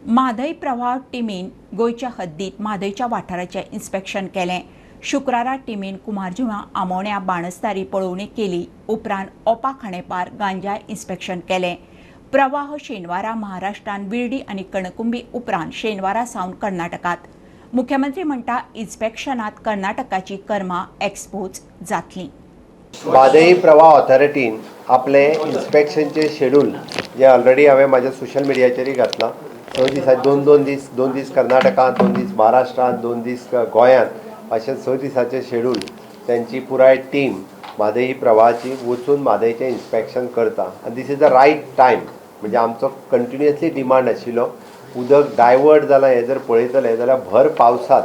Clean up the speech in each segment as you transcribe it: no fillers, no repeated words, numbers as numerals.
म्हादय प्रवाह टिमीन गोंयच्या हद्दीत म्हादयच्या वाठाराचें इन्स्पेक्शन केलें. शुक्रारा टिमीन कुमारजुंव्या, आमोण्या, बाणस्तारी पळोवणी केली. उपरांत ओपा खांडेपार गांजाय इन्स्पेक्शन केलें. प्रवाह शेनवारा महाराष्ट्रान विर्डी आनी कणकुंबी, उपरांत शेनवारा सावन कर्नाटकात. मुख्यमंत्री म्हणटा, इन्स्पेक्शनात कर्नाटकाची कर्मा एक्सपोज जातली. म्हादई प्रवाह ऑथॉरिटीन आपलें इन्स्पेक्शनचें शेड्यूल जें ऑलरेडी हांवें म्हाज्या सोशल मिडियाचेरूय घातलां, 6 दिसां, दोन दोन दीस, 2 दीस कर्नाटकांत, 2 दीस महाराष्ट्रांत, 2 दीस गोंयांत, अशें 6 दिसाचें शेड्यूल. तेंची पुराय टीम म्हादई प्रवाहाची वचून म्हादयचें इन्स्पेक्शन करता आनी this is the right time. म्हणजे आमचो कंटिन्युअसली डिमांड आशिल्लो, उदक डायवर्ट जालां हें जर पळयतले जाल्यार भर पावसांत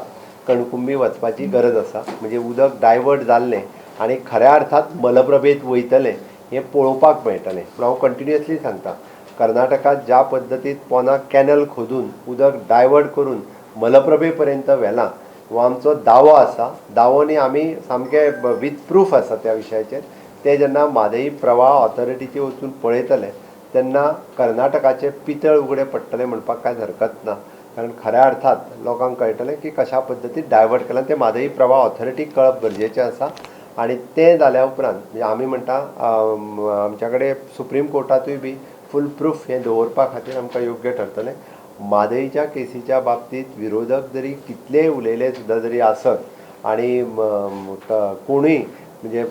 कणकुंबी वचपाची गरज आसा? म्हणजे उदक डायवर्ट जाल्लें आनी खऱ्या अर्थात मलप्रभेंत वयतलें हें पळोवपाक मेळटलें. पूण हांव कंटिन्युअसली सांगता, कर्नाटकांत ज्या पद्दतीन पोना कॅनल खोदून उदक डायवर्ट करून मलप्रभे पर्यंत व्हेलां, हो आमचो दावो आसा. दावो न्ही, आमी सामके विथ प्रूफ आसा त्या विशयाचेर. ते जेन्ना म्हादई प्रवाह ऑथॉरिटीचे वचून पळयतले तेन्ना कर्नाटकाचे पितळ उगडे पडटले म्हणपाक कांयच हरकत ना. कारण खऱ्या अर्थात लोकांक कळटलें की कशा पद्दतीन डायवर्ट केलां तें. म्हादई प्रवाह ऑथॉरिटीक कळप गरजेचें आसा. आनी तें जाल्या उपरांत म्हणजे आमी म्हणटा, आमच्या कडेन सुप्रीम कोर्टांतूय बी फूल प्रूफ हें दवरपा खातीर आमकां योग्य ठरतलें. म्हादईच्या केसीच्या बाबतींत विरोधक जरी कितलेय उलयले सुद्दां जरी आसत आनी कोणूय म्हणजे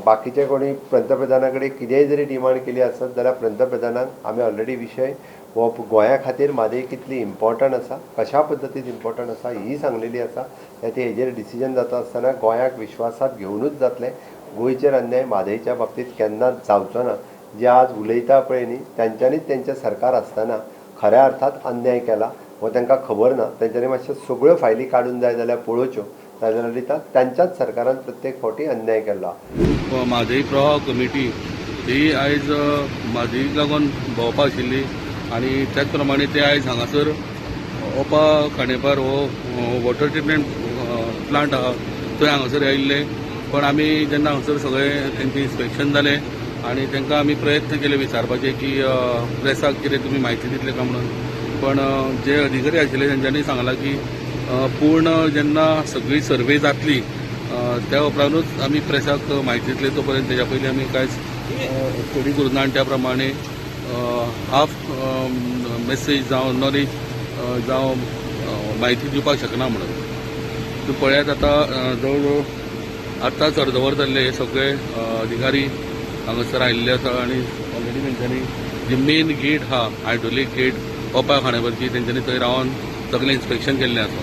बाकीचे कोणी पंतप्रधाना कडेन कितेंय जरी डिमांड केली आसत जाल्यार पंतप्रधानाक आमी ऑलरेडी विशय हो गोंया खातीर म्हादय कितली इम्पॉर्टंट आसा, कशा पद्दतीन इम्पॉर्टंट आसा ही सांगलेली आसा. ते हेजेर डिसिजन जाता आसतना गोंयाक विश्वासात घेवनूच जातलें. गोंयचेर अन्याय म्हादयच्या बाबतींत केन्नाच जावचो ना. जे आज उलयता पळय न्ही, तांच्यांनीच तेंचें सरकार आसतना खऱ्या अर्थात अन्याय केला हो तांकां खबर ना. तेंच्यांनी मातश्यो सगळ्यो फायली काडून जाय जाल्यार पळोवच्यो, जाल्यार दिता तांच्याच सरकारान प्रत्येक फावटी अन्याय केल्लो आहा. म्हादई प्रवाह कमिटी ही आयज म्हादईक लागून भोंवपा आशिल्ली आनी त्याच प्रमाणे ते आयज हांगासर ओपा खांडेपार हो वॉटर ट्रिटमेंट प्लांट आहा थंय हांगासर आयिल्ले. पण आमी जेन्ना हांगासर सगळें तेंचें इन्स्पेक्शन जालें आनी तांकां आमी प्रयत्न केले विचारपाचे की प्रेसाक कितें तुमी म्हायती दितले काय म्हणून, पण जे अधिकारी आशिल्ले तेंच्यांनी सांगलां की पूर्ण जेन्ना सगळी सर्वे जातली त्या उपरांतूच आमी प्रेसाक म्हायती दितले, तो पर्यंत तेज्या पयलीं आमी कांयच स्टडी करूं ना आनी त्या प्रमाणे हाफ मेसेज जावं नॉलेज जावं म्हायती दिवपाक शकना म्हणून. तुमी पळयात, आतां जवळ जवळ आत्ताच अर्दवर जाल्ले हे सगळे अधिकारी हांगासर आयिल्ले आसा आनी ऑलरेडी तेंच्यांनी जी मेन गेट आहा, हायड्रोलीक गेट ओपा खांडेपारची, तेंच्यांनी थंय रावन सगळें इन्स्पेक्शन केल्लें आसा.